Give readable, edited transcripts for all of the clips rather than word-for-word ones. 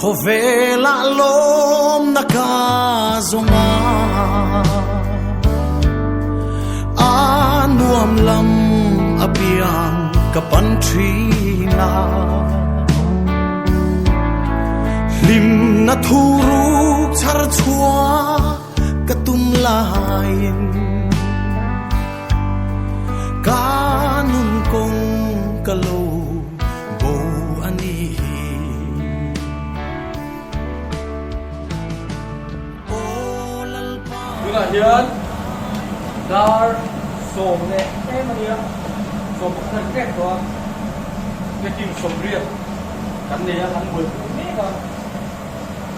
Khawvelah lawmna ka zawng a, a nuam lam apiang ka pan thin a. Hlimna thuruk chhar chhuah ka tum laiin ka nun kawng ka lo bo a ni hi. Aw Lalpa. Tunah hian dar sawm leh em a nia, 11 a ni ṭep tawh a, packing 80 kan nei a, kan buaipui mek a.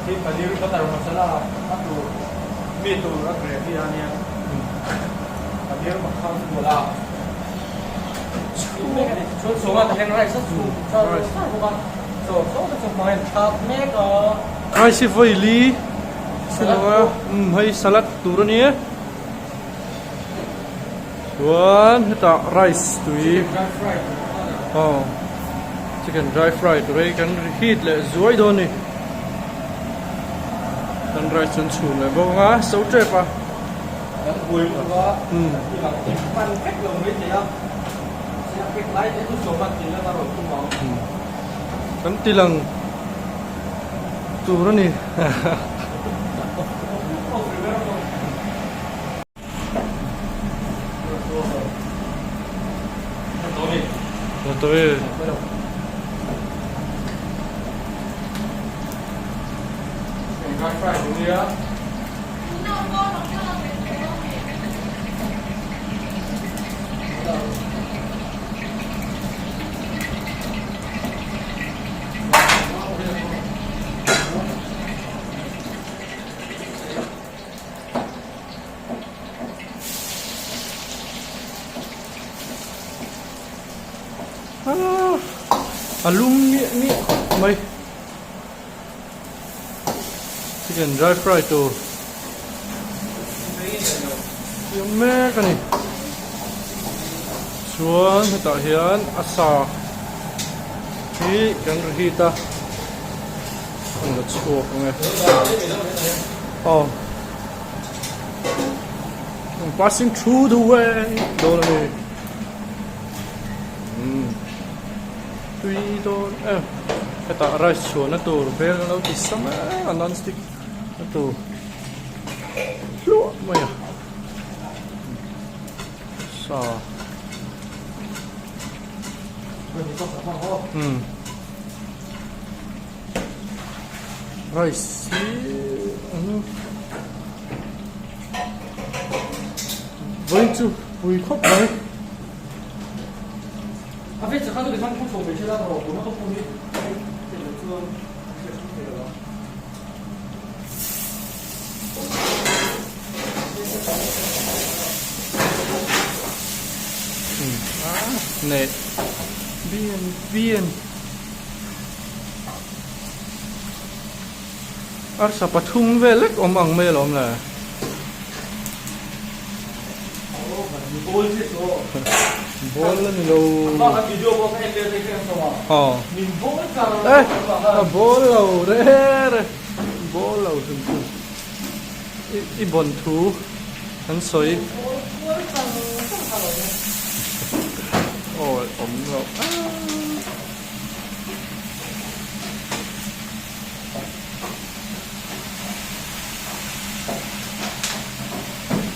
Hei paneer butter masala a tur mi tur a gravy a nia paneer makhang chu bual a chhum mek a ni chuan sawma te hian rice a chhum char char bawk a chaw chaw te chu hmang a inthlak mek a. Rice hi vawi li salad umm hei salad tur a nia chuan hetah rice tui aw chicken dry fry tur hei kan heat leh zuai dawn a ni kan rice chu an chhum leh bawk ang a so tep a kan buai lutuk a kan ti lang hman vek lo mai thei a siam vek lai te chu sawm a ti lang a rawn tum ang kan ti lang tur a ni. A lum miah miah khawp mai chicken dry fry tur siam mek a ni chuan hetah hian a sa hi kan ri hit a an la chhuak ang e aw. I'm passing through the way dawn a ni umm tui dawn em hetah rice chhuahna tur bel an lo ti sam em a non stick na tur hluah mai a sa umm rice hi an Vawiin chu pui khawp mai. Neh bian bian. Arsa pathum vel lek awm ang mai alawm le. Ball a ni lo. Aw. Eh, a ball lo re re. Ball lo hrim hrim. I i bawn thu an sawi. Aw awm lo.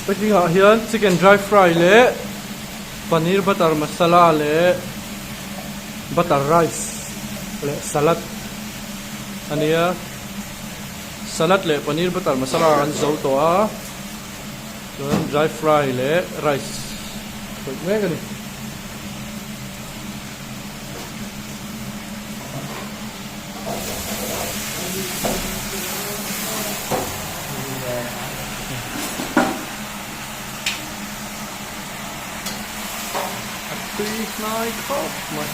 Packing ah hian chicken dry fry leh paneer butter masala leh butter rice leh salad a nia salad leh paneer butter masala an zo tawh a chuan dry fry leh rice khawih mek a ni. A tui hnai khawp mai.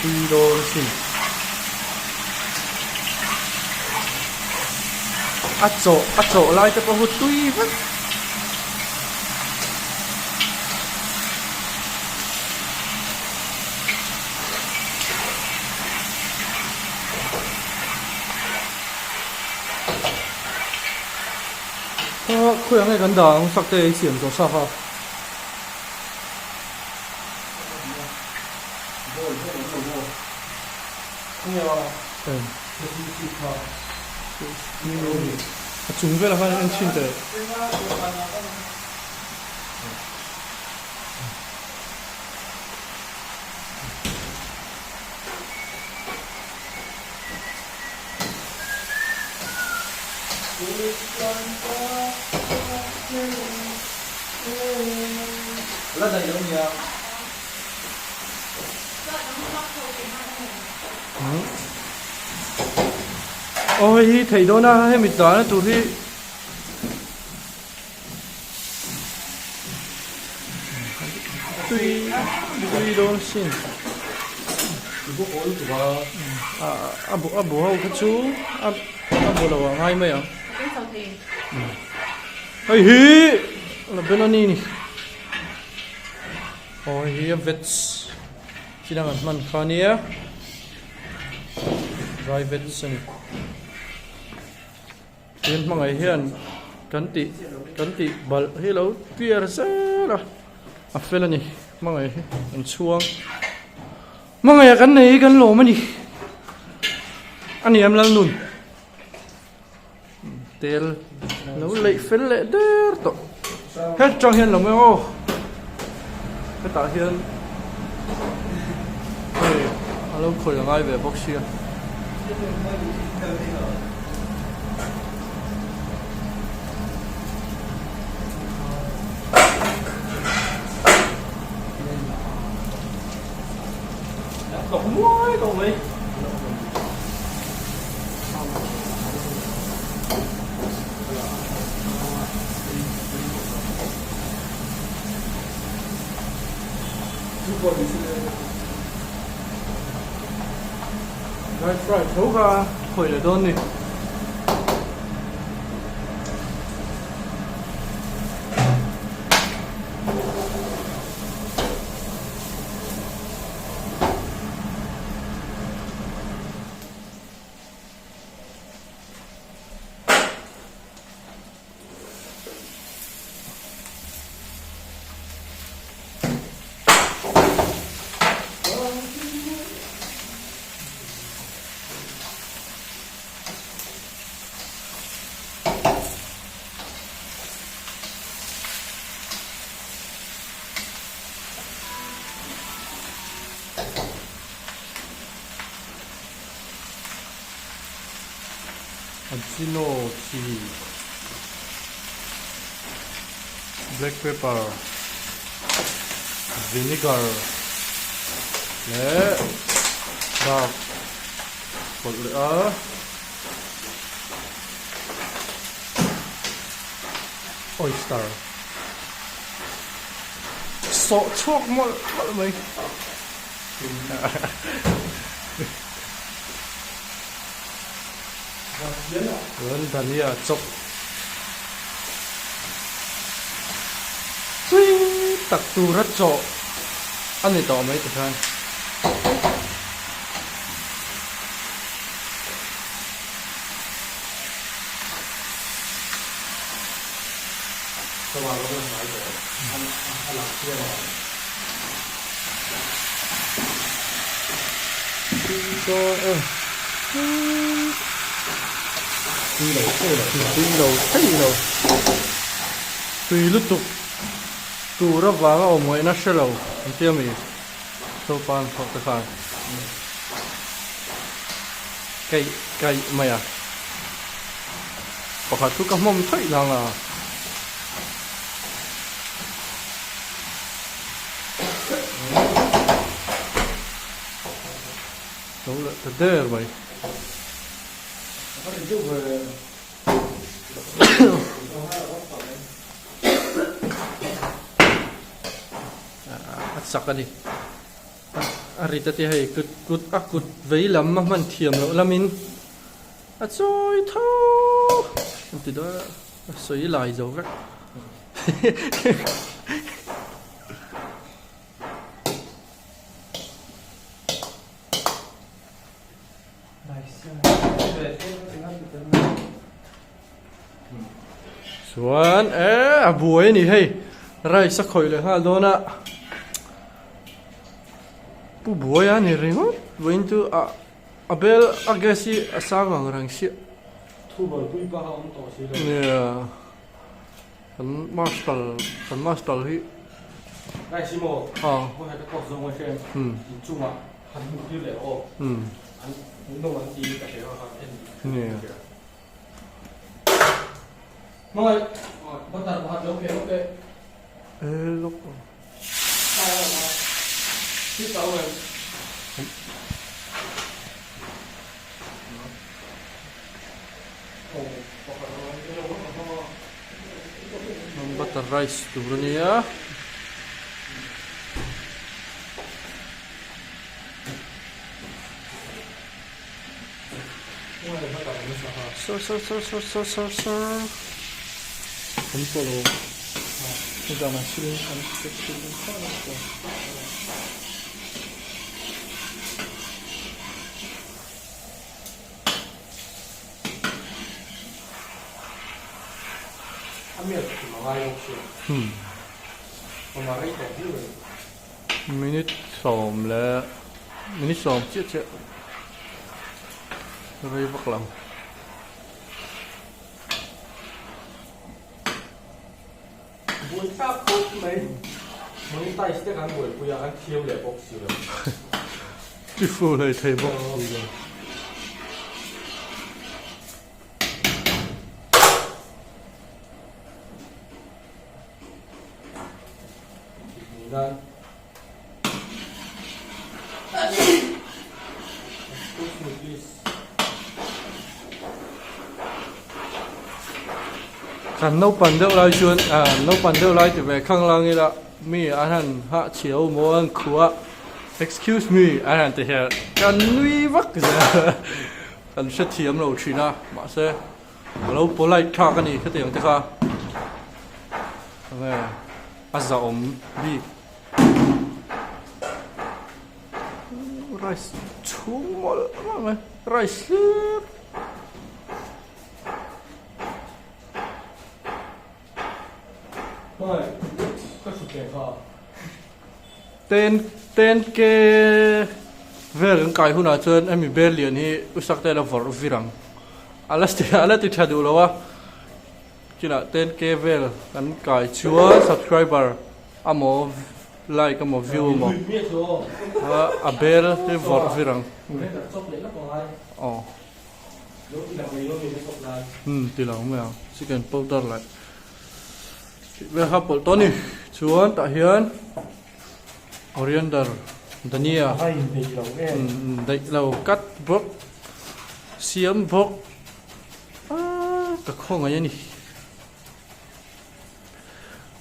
Tui dawn a sin. A chawh a chawh lai te pawh hi tui vek. Khawiah nge kan dah ang sak te ei siam zawh sa kha. A chung velah khan en chhin teh. Aw hei hi theih dawn a hemi dahna tur hi tui tui dawn sin a bu a bu ho kha chu a bu lo ah ngai mai ang hei hi la ben a ni ni aw hei hi a veg chi dang an hman kha ania dry veg a ni. Tin hmangaih hian kan tih kan tih balh hi lo clear zel a a fel a ni hmangaih hi kan chhuang hmangaih ah kan nei hi kan lawm a ni a ni em Lalnun tel lo leih fel leh der tawh het tang hian lo mai aw hetah hian hei a lo khawih a ngai ve bawk sia. Dry fry tho kha khawih leh dawn ni. Ajino chi black pepper vinegar leh dak pawlh leh a oyster sawh chhuak mawlh mawlh mai. Chuan dhania chawp tui tak tura chawh a ni tawh mai tikhan. Tui lo thei lo tui lo thei lo tui lutuk tur avanga awm ngaihna hre lo an tia mi sopan thawh te khan keih kaih mai a pakhat chu ka hmawm thaih lang a. Lo leh ta der mai. A chak a ni. A rit a ti hei kut kut a kut vei lam a hman thiam loh lamin a chawi tho. An ti dawn a, a sawi lai zo vek. Chuan e a buai a ni hei rice a khawih leh nghal dawn a pu buai a ni ringawt vawiin chu a a bel a gas hi a sang ang reng siah nia kan master kan master hi a. Butter rice tur a nia. Sir sir sir sir sir sir sir an pawh lo nizanah silin an check silin khan an pawh. Minute sawm leh minute sawm chiah chiah rei vak lo. Buai thlak khawp mai. Monetize te kan buaipui a, kan thiam leh bawk si lo. Tifu hlei thei bawk si lo. Kan naupan deuh lai chuan ah naupan deuh lai ti ve khang lang ila mi an han hah chhiau maw an khuh a excuse me an han ti hian kan nui vak zel kan hrethiam lo thin a mahse a lo polite thlak a ni khatiang te kha enge a zahawm bik. Rice chhum mawlh mawlh mai rice hlir. Ten ten k vel kan kai hunah chuan hemi bel lian hi u sak te la vawrh vir ang a la a la ti tha duh lo a chinah ten k vel kan kai chuan subscriber Amaw like amaw view amaw a bel hi vawrh vir ang aw umm ti lo mai ang chicken powder leh tih vel kha pawlh tawh a ni chuan tah hian coriander dhania umm daih lo cut bawk siam bawk aaa ka khawngaih a ni.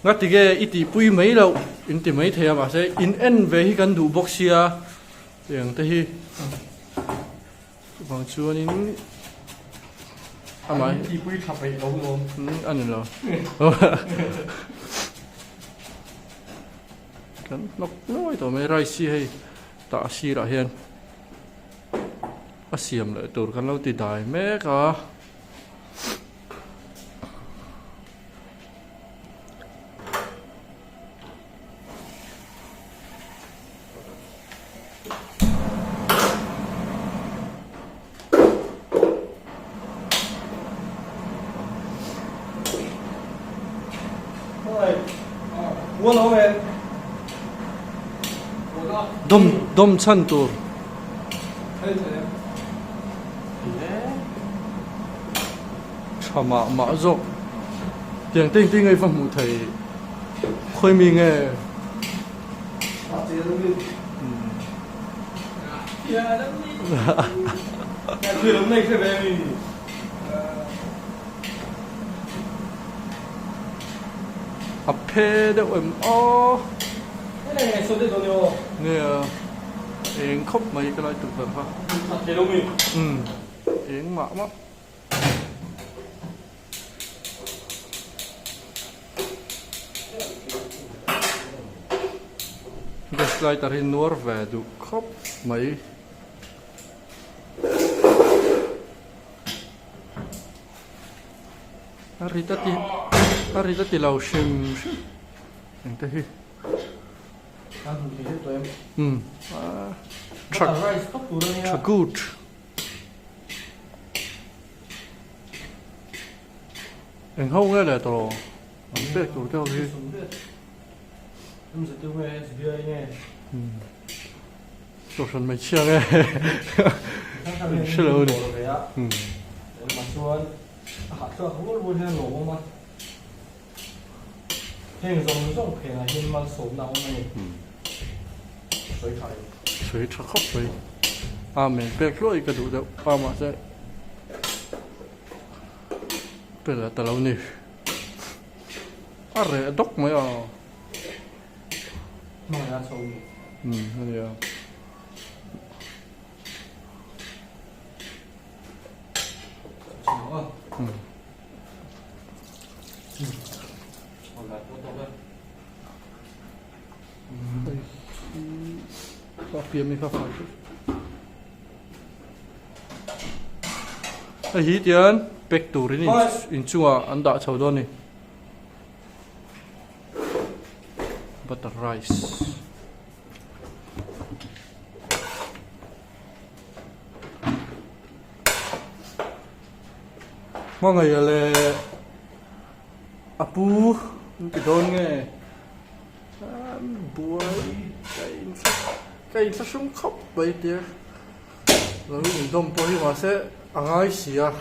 Nga tige i tihpui mai loh in ti mai thei a mahse in en ve hi kan duh bawk sia tiang te hi chuvang chuanin amah hi tihpui tha peih lo lawm a ni lo kan hnawk nuai tawh mai rice hi hei tah a sirah hian a siam leh tur kan lo ti dai mek a. Dawm dawm chhan tur. Tha mah mah zawk. Tiang teng teng ngei va hmuh thei khawi mi nge. A phe deuh em aw. Nia eng khawp mai ka lai tukverh kha. Umm eng mah mah. Slider hi nuar ve duh khawp mai. A rit a ti a rit a ti lo hrim hrim engte hi. Umm tha tha good. Eng ho nge leh tawh an pek tur te ho hi. Kohhran hmeichhia nge hre lo ni. Sawi tha khawp mai. Amen pek hluai ka duh deuh a mahse pe leh ta lo ni. A reh dawk mai a. Umm a nia. Umm. Hei hi a piah mi kha fai hrep. Hei hi tian pack turin inchungah an dah chho dawn a ni. Butter rice. Hmangaih leh a pu an ti dawn nge an buai ka inthla ka inthlahrung khawp mai tia lo indawm pawh hi mahse a ngai si a.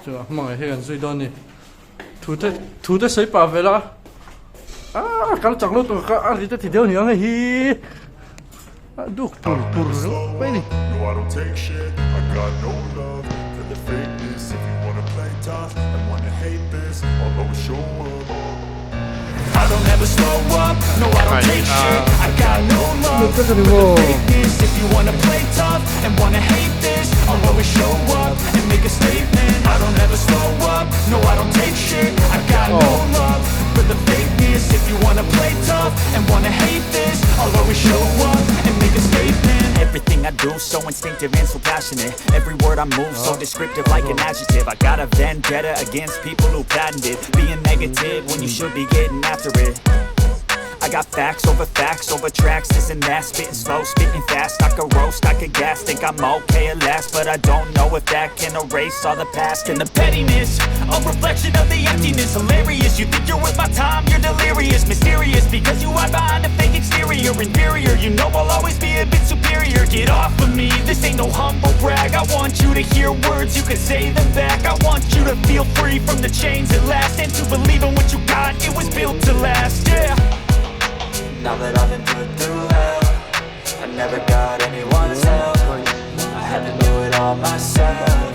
Chu hmangaih hi kan zui dawn a ni thu te thu te sawi pah vel a ah kal chak lutuk a a ri te ti deuh ni ang hei hi a duk pur pur mai a ni. So instinctive and so passionate. Every word I move so descriptive like an adjective. I got a vendetta against people who patented being negative when you should be getting after it. I got facts over facts over tracks, this and that. Spitting slow, spitting fast, I could roast, I could gas. Think I'm okay at last, but I don't know if that can erase all the past and the pettiness, a reflection of the emptiness. Hilarious, you think you're worth my time, you're delirious. Mysterious, because you hide behind a fake exterior. Inferior, you know I'll always be a bit superior. Get off of me, this ain't no humble brag. I want you to hear words, you can say them back. I want you to feel free from the chains at last, and to believe in what you got, it was built to last, yeah. Now that I've been put through hell, I never got anyone's help. I had to do it all myself.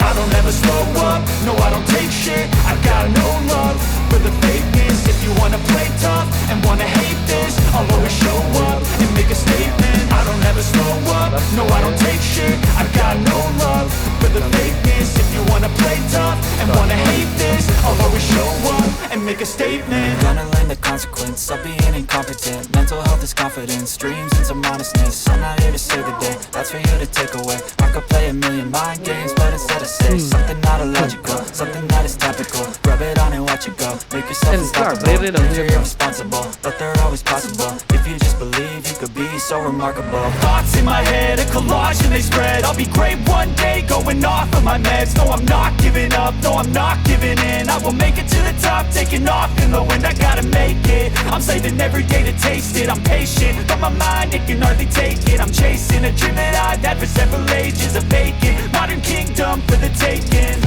I don't ever slow up, no I don't take shit. I got no love for the fakeness. If you wanna play tough and wanna hate this, I'll always show up and make a statement. I don't ever slow up, no I don't take shit. I got no love for the fakeness. If you wanna play tough and wanna hate this, I'll always show up and make a statement. Gonna learn the consequence of being incompetent. Mental health is confidence, dreams and some honestness. I'm not here to save the day, that's for you to take away. I could play a million mind games, but instead I say something not illogical, something that is topical. Rub it on and watch it go, make yourself And unstoppable. really don't Things are hear irresponsible, but they're always possible. If you just believe, you could be so remarkable. Thoughts in my head, a collage and they spread. I'll be great one day, going off of my meds. No, I'm not giving up, no, I'm not giving in. I will make it to the top, taking off in the wind. I gotta make it, I'm saving every day to taste it. I'm patient, but my mind, it can hardly take it. I'm chasing a dream that I've had for several ages. A vacant, modern kingdom for the taking.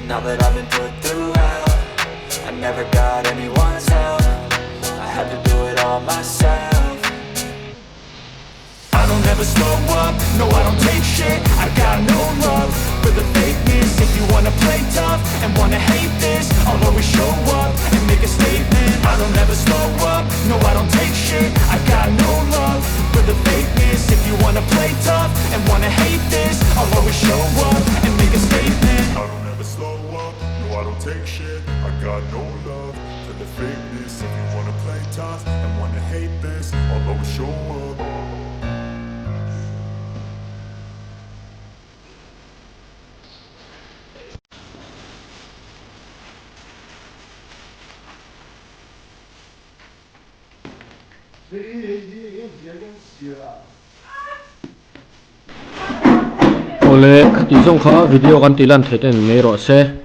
Now that I've been put through hell, I never got anyone's help. I had to do it all myself. I don't ever slow up, no I don't take shit. I got no love for the fakeness. fakeness. If you wanna play tough and wanna hate this, I'll always show up and make a statement. I don't ever slow up, no I don't take shit. I got no love for the fakeness. If you wanna play tough and wanna hate this, I'll always show up and make a statement. I don't ever slow up, no I don't take shit. I got no love for the fakeness. If you wanna play tough and wanna hate this, I'll always show up. Awle, khati zawng kha video kan tih lan theih ten mai rawh se.